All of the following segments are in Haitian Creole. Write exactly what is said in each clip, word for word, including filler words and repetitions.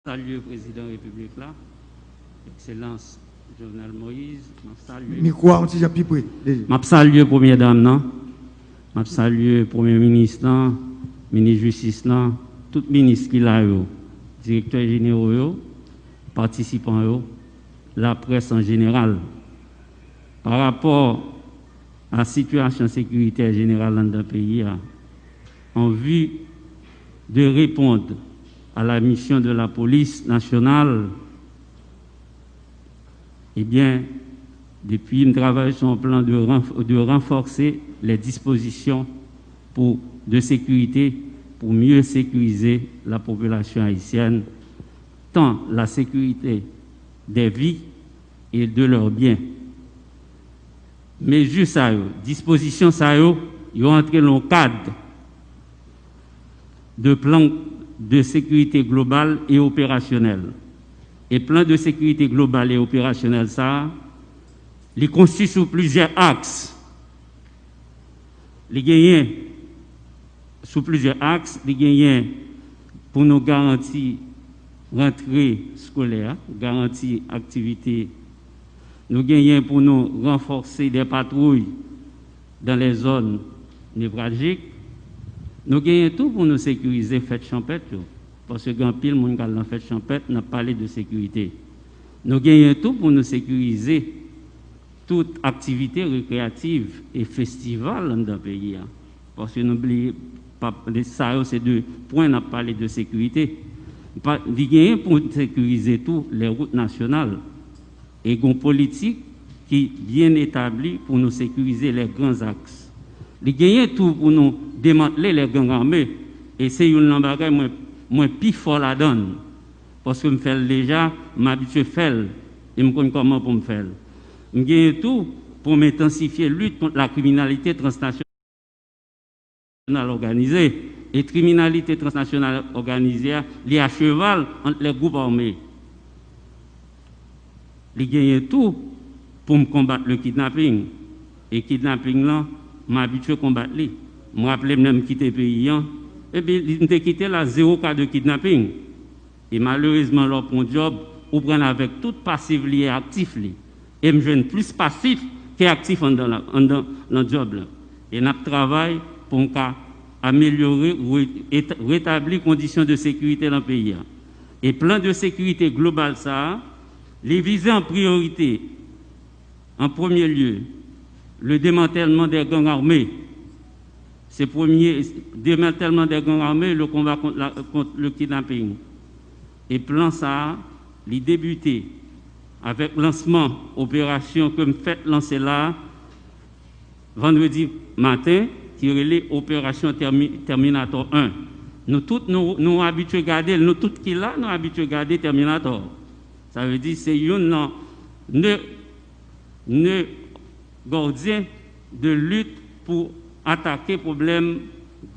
Salye prezidan repiblik la, Ekselans Jovenel Moïse. M ap salye Mikwo a yon ti jan pi pre. M ap salye premyè dam nan. M ap salye premye minis lan, minis jistis lan, tout minis ki la yo, direktè jenero yo, patisipan yo, laprès an jeneral. Pa rapò a sitiyasyon sekiritè jeneral anndan peyi a, an vi de répondre à la mission de la police nationale, ebyen, depi m travay sou yon plan de ranf- de renforcer les dispositions pour de sécurité, pour mieux sécuriser la population haïtienne, tant la sécurité des vies et de leurs biens. Mezi sa yo, dispozisyon sa yo, yo antre nan yon kad de plan de sécurité globale et opérationnelle. E plan de sécurité globale et opérationnelle sa a, li konstwi sou plizyè aks. Li genyen sou plizyè aks, li genyen pou nou garanti rantre eskolè a, garanti aktivite. Nou genyen pou nou ranfòse de patwouy dans les zones névralgiques. Nou genyen tou pou nou sekirize fèt chanpèt yo, paske gen anpil moun k al nan fèt chanpèt, n ap pale de sekirite. Nou genyen tou pou nou sekirize tout aktivite rekreyativ e festival anndan peyi a. Paske nou bliye, pa, sa yo se de pwen n ap pale de sekirite. Pa, li genyen pou sekirize tou lè wout nasyonal. E gon politik ki byen etabli pou nou sekirize lè gran zaks. Li genyen tou pou nou demantle lè gang ame. E se youn nan bagay mwen, mwen pi fò ladan l. Paske m fè l deja, m abitye fè l, e m konn kòman pou m fè l. M genyen tou pou m entansifye lit kont lakriminalite transnasyonal òganize. E kriminalite transnasyonal òganize a, li acheval ant lè gwoup ame. Li genyen tou pou m konbat le kidnaping. E kidnaping lan, m abitye konbat li. M raple m lè m kite peyi an, epi m te kite l a zewo ka de kidnaping. E malerezman, lè w pran yon djòb, ou pran l avèk tout pasif li e aktif li. E m jwenn plis pasif ke aktif anndan la, anndan nan djòb la. E n ap travay pou n ka amelyore, re- et- retabli kondisyon de sekirite nan peyi a. E plan de sekirite global sa a, li vize an priyorite, an premye lye, le démantèlman dè gang ame. Se premye, démantèlman dè gang ame, le konba kont, la, kont le kidnaping. E plan sa a, li debite avèk lansman operasyon ke m fèk lanse la a, vandredi maten, ki rele Operasyon Tèmi- Tèminatò en. Nou tout, nou, nou abitye gade l, nou tout ki la, nou abitye gade Tèminatò. Sa vle di, se youn nan ne, ne gòdyen de lit pou atake pwoblèm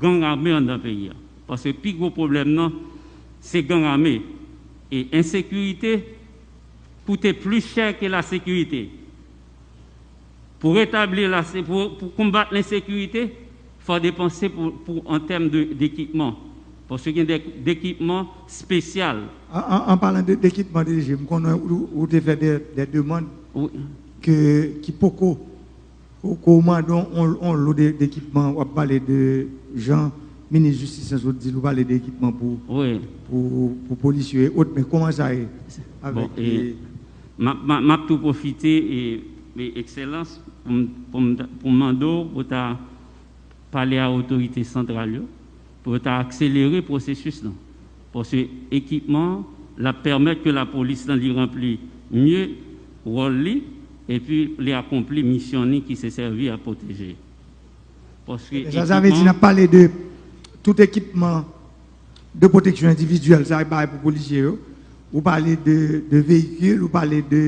gang ame anndan peyi a. Paske pi gwo pwoblèm nan, se gang ame. E ensekirite koute pli chè ke lasekirite. Pou retabli la, se pou, pou konbat lensekirite, fò depanse pou, pou an tèm de, dekipman. Paske gen de, dekipman espesyal. An, an, an palan de, dekipman, D G, m konnen ou, ou te fè de, de demann Wi. ke, ki poko, poko mande on, on, on lo de, dekipman, w ap pale de jan minis jistis lan sot di l, ou pale de ekipman pou, Wi. pou, pou polis yo e ot, men kòman sa ye? Bon, avèk, e, e, m ap, m ap, m ap tou pwofite, e, e, Ekselans, pou m, pou m, pou m mande w pou ta pale a otorite santral yo, pou yo ta akselere pwosesis lan. Paske ekipman an, l ap pèmèt ke lapolis lan li ranpli mye wòl li, epi li akonpli misyon li ki se sèvi a pwoteje. Paske Sa, sa vle di, ekipman n ap pale de tout ekipman de pwoteksyon endividyèl, sa e bagay pou polisye yo. Ou pale de, de veyikil, ou pale de,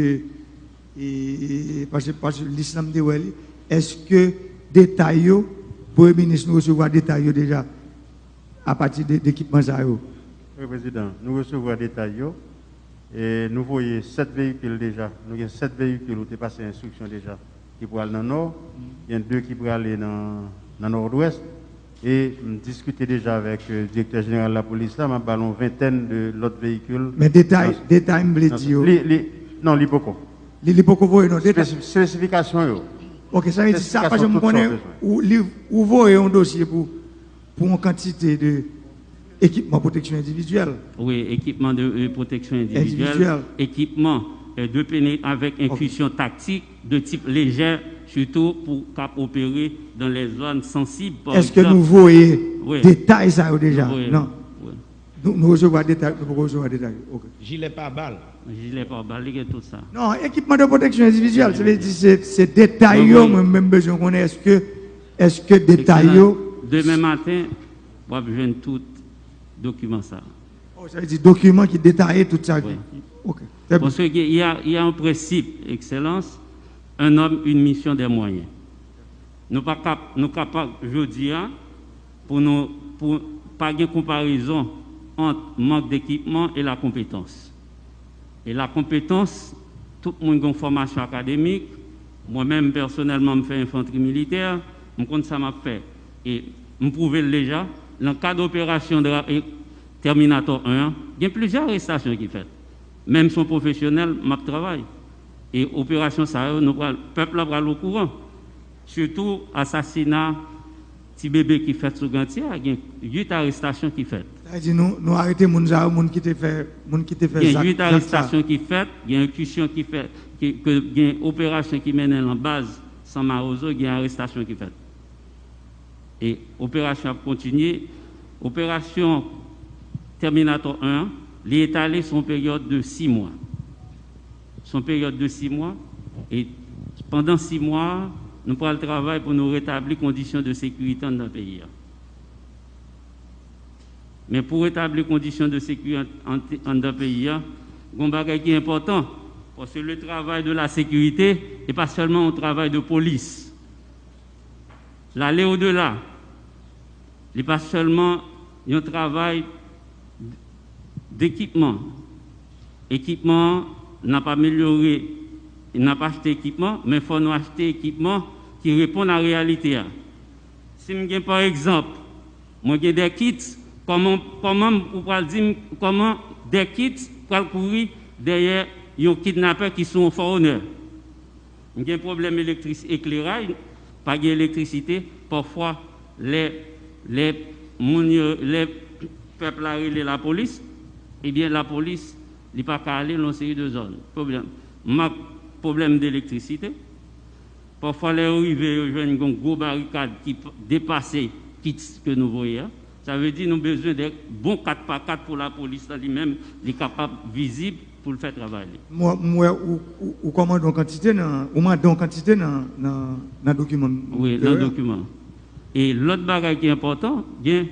e, e, paske, paske lis lan m te wè li. Èske detay yo, Premye Minis, nou resevwa detay yo deja apati de, de ekipman sa yo? Wi, Prezidan, nou resevwa detay yo. E nou voye sèt veyikil deja. Nou gen sèt veyikil ou te pase enstriksyon deja ki pral nan Nò. Gen de ki prale nan, nan Nòdwès. E m diskite deja avèk euh, direktè jeneral lapolis la, m ap ba l yon ventèn de lòt veyikil. Men detay, detay m vle di yo. Li, li, non, li poko. Li, li poko voye non. Detay. Spesifikasyon yo. Ok, sa vle di sa, pa janm konnen, ou, li, ou voye yon dosye pou, pou yon kantite de ekipman pwoteksyon endividyèl. Wi, ekipman de euh, pwoteksyon endividyèl, Endividyèl. Ekipman euh, de pene avèk enkisyon taktik de tip lejè, sitou pou k ap opere dans les zones sensibles. Èske nou voye Wi. Detay sa yo deja? Wi, Non. wi. Nou, nou resevwa detay, nou poko resevwa detay. Ok. Jilè pa bal. Jilè pa bal, li gen tout sa. Non, ekipman de pwoteksyon endividyèl, se vle di se, se detay yo, Wi, wi. Mwen menm bezwen konnen èske, èske detay yo. Demen maten, w ap jwenn tout dokiman sa. Oh, sa vle di dokiman ki detaye tout sa. Wi. Ok, très bien. Parce qu'il y a, il y a un principe, Excellence, un homme, une mission, des moyens. Nou pa kap, nou kapab jodi a pou nou pou pa gen konparezon ant mank dekipman e lakonpetans. E lakonpetans, tout moun gen fòmasyon akademik. Mwen menm pèsonèlman m fè enfantri militè, m konn sa m ap fè. E m pwouve l deja nan kad operasyon Terminator un an, gen plizyè arestasyon ki fèt. Menm si yon pwofesyonèl, m ap travay. E operasyon sa yo, nou pral, pèp la pral okouran. Sitou asasina ti bebe ki fèt sou Gantye a, gen uit arestasyon ki fèt. Sa vle di nou, nou arete moun sa yo, moun ki te fè, moun ki te fè Gen zak, uit zak sa. Arestasyon ki fèt, gen enkisyon ki fèt, ki, ke, gen operasyon ki mennen nan baz San Mawozo, gen arestasyon ki fèt. E operasyon ap kontinye. Operasyon Terminator un an, li etale sou yon peryòd de sis mwa. Sou yon peryòd de sis mwa. E pandan sis mwa a, nou pral travay pou nou retabli kondisyon de sekirite anndan peyi a. Men pou retabli kondisyon de sekirite anndan peyi a, gen yon bagay ki enpòtan. Paske le travay de la sekirite e pa sèlman yon travay de polis. L ale odela. Li pa sèlman yon travay dekipman. Ekipman an, n ap amelyore, n ap achte ekipman, men fò nou achte ekipman ki reponn a reyalite a. Si m gen, pa egzanp, mwen gen de kit, kòman, kòman ou pral di m kòman de kit pral kouri dèyè yon kidnapè ki sou yon Forerunner? M gen pwoblèm elektris-, ekleraj, pa gen elektrisite, pafwa lè, lè moun yo, lè pèp la rele lapolis, ebyen lapolis, li pa ka ale nan yon seri de zòn. Pwoblèm, mank, pwoblèm de elektrisite. Pafwa lè yo rive, yo jwenn yon gwo barikad ki p-, depase kit ke nou voye a. Sa vle di nou bezwen de bon kat pa kat pou lapolis la li menm, li kapab vizib pou l fè travay li. M wè, m wè ou, ou, ou kòmande yon kantite nan, ou mande yon kantite nan, nan, nan dokiman. Wi, nan dokiman. E lòt bagay ki enpòtan, gen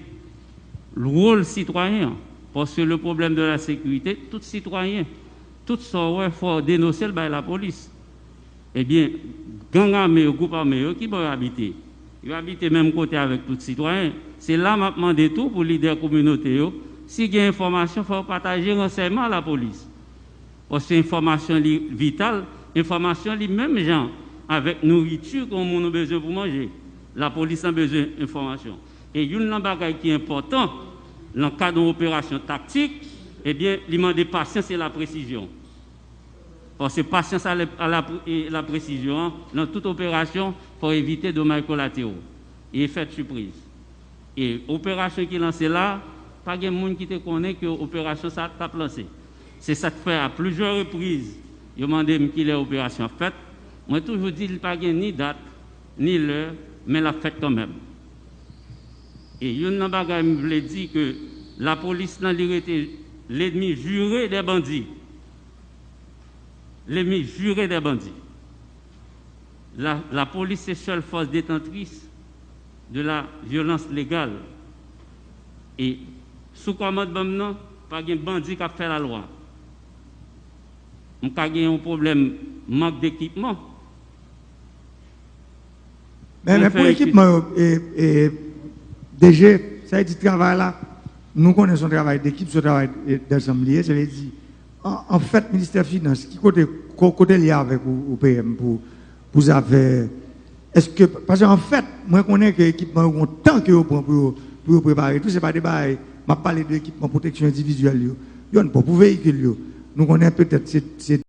wòl sitwayen an. Paske le problème de la sécurité, tout sitwayen, tout sa w wè, fò w denonse l bay lapolis. Ebyen, gang ame yo, gwoup ame yo, ki bò yo abite? Yo abite menm kote avèk tout sitwayen. Se la m ap mande tou pou lidè kominote yo, si gen enfòmasyon, fò yo pataje ransèyman a lapolis. Paske enfòmasyon li vital, enfòmasyon li menm jan avèk nouriti ke yon moun ou bezwen pou manje. Lapolis lan bezwen enfòmasyon. E youn nan bagay ki enpòtan nan kad yon operasyon taktik, ebyen, li mande pasyans e lapresizyon. Paske pasyans a la, a la, e lapresizyon an, nan tout operasyon, fò evite domaj kolatero e efè sipriz. E operasyon ki lanse la, pa gen moun ki te konnen ke operasyon sa t ap lanse. Se sa k fè a plizyè repriz, yo mande m kilè operasyon ap fèt. Mwen toujou di li pa gen ni dat, ni lè, men l ap fèt kanmenm. E youn nan bagay m vle di ke lapolis lan li rete lènmi jire dè bandi. Lènmi jire dè bandi. La, lapolis se sèl fòs detantris de la vyolans legal. E sou kòmandman m nan, pa gen bandi k ap fè lalwa. M ka gen yon pwoblèm mank dekipman. Men, men pou ekipman yo, e, e, D G, sa vle di travay la, nou konnen se yon travay dekip, se yon travay e, dansanm li ye, sa vle di, an, an fèt, Ministè Finans, ki kote, ko-, kote l ye avèk ou, O P M pou, pou zafè Èske, paske anfèt, mwen konnen ke ekipman yo gen tan ke yo pran pou yo, pou yo prepare tou, se pa de bagay, m ap pale de ekipman pwoteksyon endividyèl yo. Yonn bon pou veyikil yo. Nou konnen petèt se, se